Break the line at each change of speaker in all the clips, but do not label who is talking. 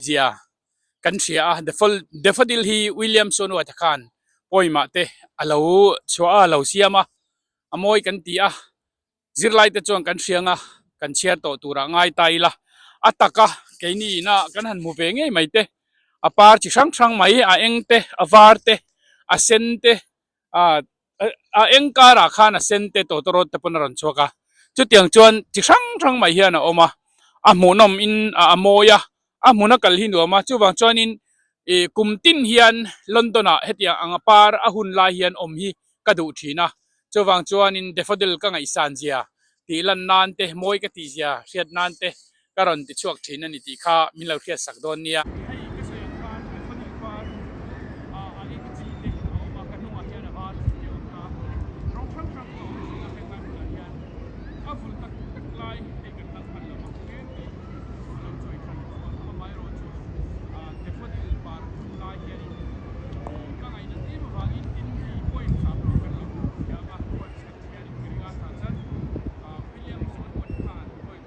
Zia kan hria a, Daffodil hi William Swanworth-a khan poem-ah te a lo chhuah a, a lo siam a, a mawi kan ti a, zirlaite chuan kan hriang a, kan chhiar tawh turah ngai ta ila, a taka keini ina kan han hmu ve ngei mai te, a par chi hrang hrang mai, a eng te, a var te, a sen te, ah a eng karah khan a sen te tawtawrawt te pawn a rawn chhuak a chutiang chuan chi hrang hrang mai hian a awm a a hmuhnawm in a mawi a a hmun a kal hi nuam a chuvang chuanin ih kum tin hian London ah hetiang ang a par a hun lai hian awm hi ka duh thin a chuvang chuanin daffodil ka ngaihsan zia tih lan nan te mawi ka tih zia hriat nan te ka rawn ti chhuak thin a ni tih kha min lo hriat sak dawn nia. Hei ka sawi ang khan daffodil par ah a eng chi te a awm a, ka hnungah hian a var chi te a awm ta, rawng hrang hrang pawh a awm thin a, heng lai hmunah hian a vul tak tak lai hei kan hlang phal lo a, tlem te a lo chawi than tawh a, amaherawhchu daffodil par hun lai hianin ka ngaihna tlem avangin tin hei poem hram pawh kan lo thiam a, poems kan chhiarin ka ring a, tah chuan William Swanwood khan poem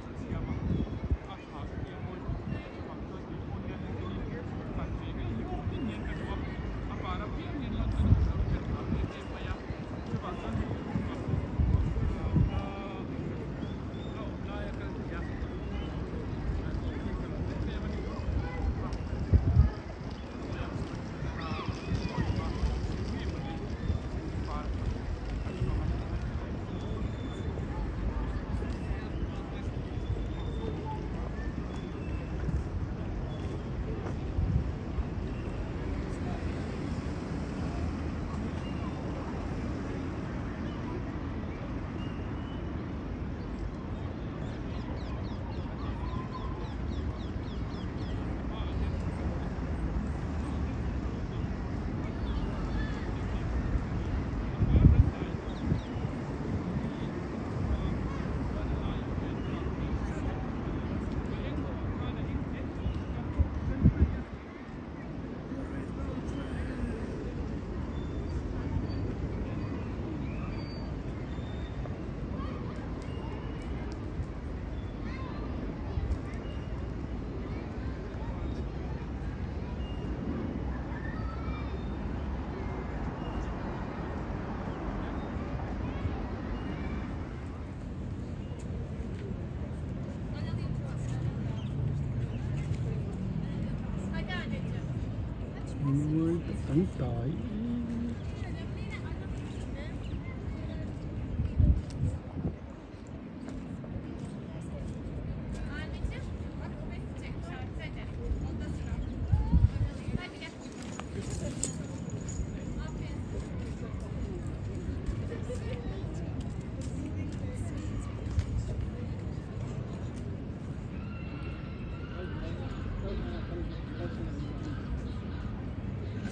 Mawi tak an tai.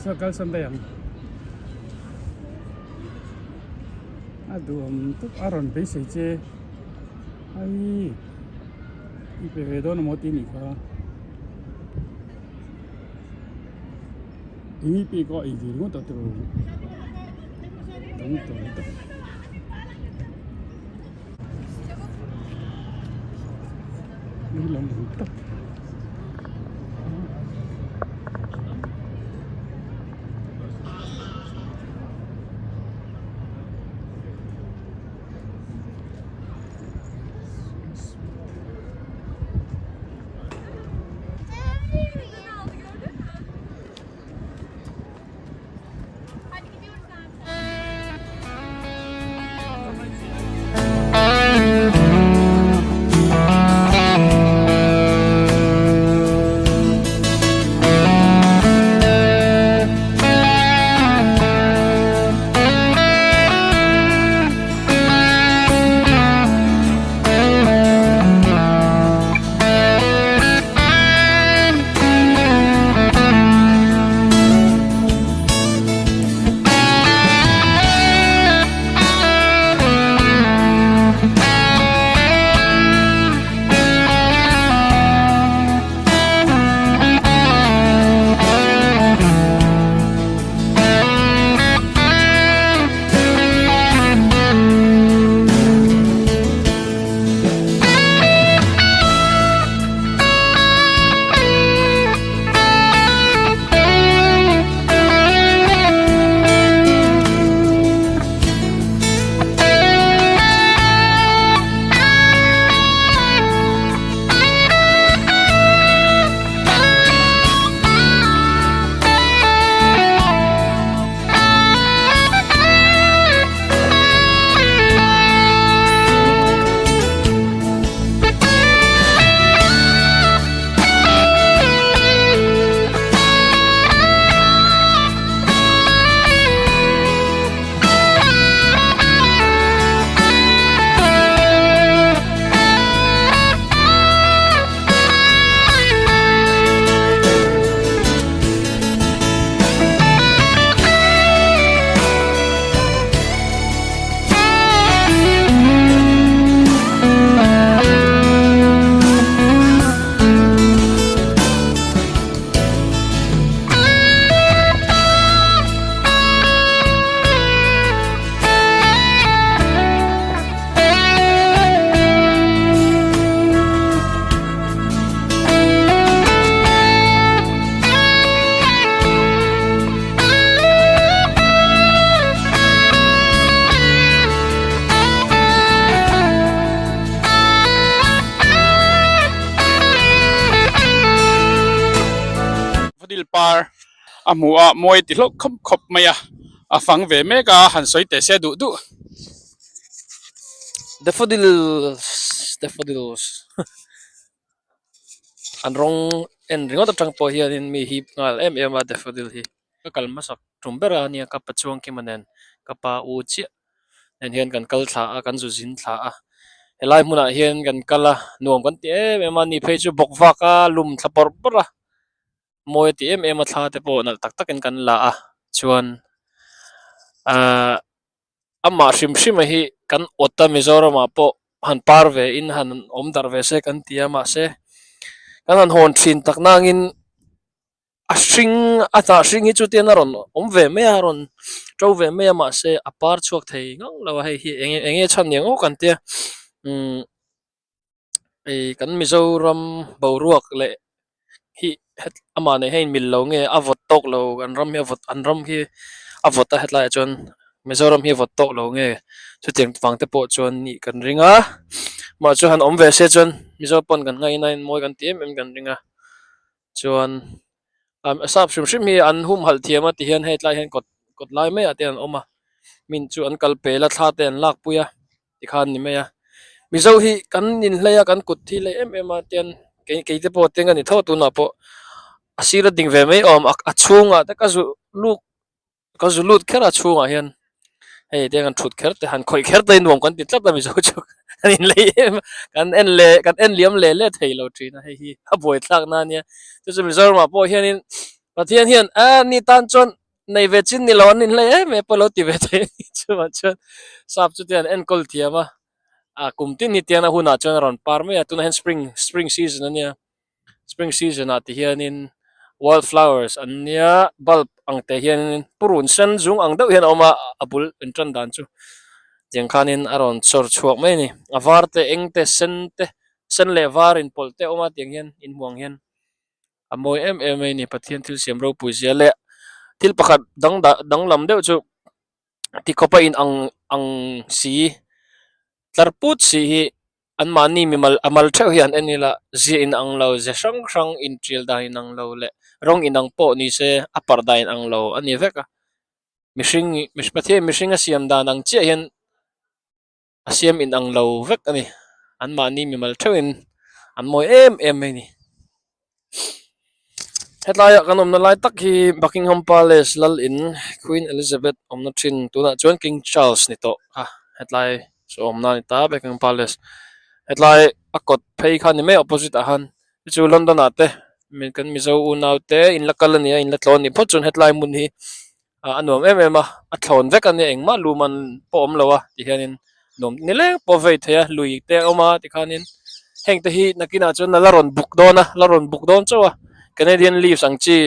Saw kal sawn daih ang a duhawm tawp a rawn beisei che ai i pe ve dawn amaw tih a nih kha. Eng i pek a ei ve ringawt a tiraw dang tawi tak. Ui lam ang tak. daffodil par a hmu a mawi ti hlauh khawp khawp mai a a fang ve mek a han sawi teh se duh duh.
Daffodils daffodils an rawng en ringawt atang pawh hianin mi hip nghal em em a daffodil hi ka kal hmasak tum ber a nia ka pa chuang kima nen ka pa u chiah nen hian kan kal thla a kan zu zin thla a helai hmunah hian kan kal a nuam kan ti em em a ni phei chu bawk vak a lum thla bawrh bawrh a mawi a ti em em a thla te pawh nalh tak takin kan la a chuan ahh amah hrim hrim a hi kan awt a Mizoramah pawh han par ve in han awm darh ve se kan ti a mahse kan han hawn thin tak nangin a hring a hnah hring hi chu tian a rawn awm ve mai a a rawn to ve mai a mahse a par chhuak thei ngang lo a hei hi eng eng nge chhan ni ang aw kan tia umm ih kan Mizoram boruak leh hi het amah neih hian mil lo nge a vawt tawk lo an ram hi a vawt an ram hi a vawt a hetlaiah chuan Mizoram hi a vawt tawk lo nge chutiang vang te pawh chuan nih kan ring a mah chu han awm ve se chuan Mizo pawn kan ngaina in mawi kan ti em em kan ring a chuan sap hrim hrim hi an humhalh thiam a ti hian hei tlaiah hian kawt kawt lai maiah te an awm a min chu an kal pel a thla te an lak pui a tikhan ni mai a mizo hi kan inhlei a kan kut hi hlei em em a tian kei kei te pawh teng a ni tho tunah pawh a sir a ding ve mai awm a chhungah te ka zu luk ka zu lut kher a chhungah hian hei tiang han thut kher te han khawih kher te hi nuam kan ti tlat a mizo chu kan inlei em a kan en leh kan en liam leh leh thei lo thin a hei hi a buaithlak na ania chu chu Mizoramah pawh hianin Pathian hian a ni tan chuan nei ve chin ni lo an inhlei em em pawh lo ti ve thei a ni chuvang chuan sap chu te an enkawl thiam a a kum tin hi tiang a hunah chuan a rawn par mai a tunah hian spring spring season ania spring season ah ti hianin wild flowers an nia bulb ang te hianin purun sen zung ang deuh hian a awm a a bul intan dan chu tiang khanin a rawn chawr chhuak mai a ni a var te eng te sen te sen leh var inpawlh te a awm a tiang hian inhmuh ang hian. A mawi em em mai a ni Pathian thil siam ropui zia leh thil pakhat dang dah danglam deuh chu tikhawpa in ang ang si tlar put si hi anmahni mimal a mal theuh hi an en ila zia inang lo ze hrang hrang intial dan inang lo leh rawng inang pawh ni se a parh dan inang lo a ni vek a mihring Pathian mihring a siam dan ang chiah hian. A siam in ang lo vek a ni anmahni mimal theuhin an mawi em em mai a ni hetlai ah kan awmna lai tak hi Buckingham Palace lal in Queen Elizabeth awmna thin tunah chuan King Charles ni tawh a hetlai chu awmna a ni ta Buckingham Palace hetlai a kawt phei kha a ni mai opposite ah khan chu chu London ah te kan Mizo unau te in la kal a ni a in la tlawn a nih phawt chuan hetlai hmun hi. Ah a nuam em em a a thlawn vek a nia engmah lu man pawh a awm lo a ti hianin nuam ni leng pawh a vei thei a lui te a awm a tikhanin heng te hi nakinah chuan a la rawn buk dawn a la rawn buk dawn chauh a Canadian leaves ang chi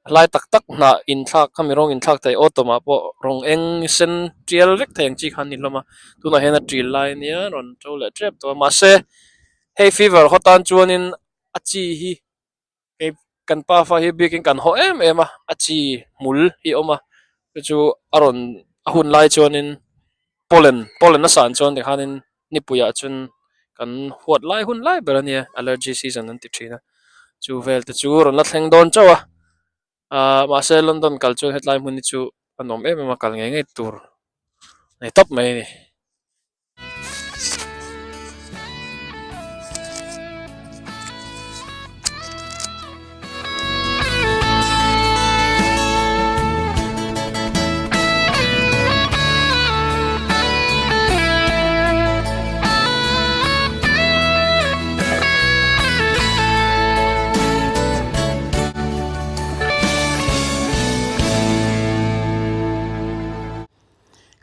a hlai tak tak hnah inthlak khami rawng inthlak thei autumn ah pawh rawng eng sen tial vek thei ang chi kha an ni hlawm a tunah hian a ṭil lai ania rawn ṭo leh ṭep tawh a mahse hei fever haw tan chuanin a chi hi. Hei kan pa fa hi biakin kan haw em em a a chi hmul hi a awm a chu chu a rawn a hun lai chuanin pollen pollen a san chuan tikhanin nipuiah chuan kan huat lai hun lai ber a nia allergy season an ti thin a chu vel te chu rawn la thleng dawn chauh a ahh mahse London kal chuan hetlai hmun hi chu a nuam em em a kal ngei ngei tur a ni tawp mai a ni.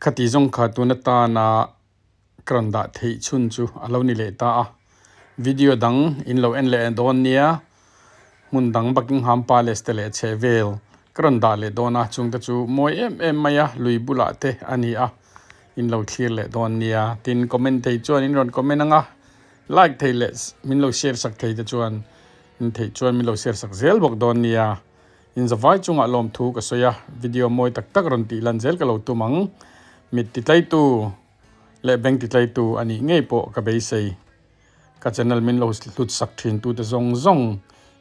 Khati zawng kha tun atana ka rawn dah theih chhun chu a lo ni leh ta a, video dang in lo en leh dawn nia, hmun dang Buckingham Palace te leh chheh vel ka rawn dah leh dawn a, chung te chu mawi em em mai a, lui bulah te a ni a, in lo thlir leh dawn nia, tin comment thei chuan in rawn comment ang a, like thei leh min lo share sak thei te chuan in theih chuan min lo share sak zel bawk dawn nia. Inzavai chungah lawmthu ka sawi a, video mawi tak tak rawn tih lan zel ka lo tum ang. Mit titlaitu leh beng titlaitu a nih ngei pawh ka beisei. Ka channel min lo hlut sak thin tute zawng zawng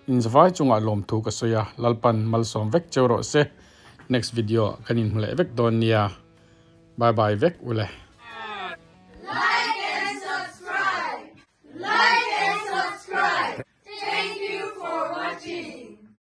Inzavai chungah lawmthu ka sawi a, Lalpan malsawm vek cheu rawh se. Next video ah kan inhmu leh vek dawn nia. Bye bye vek ule.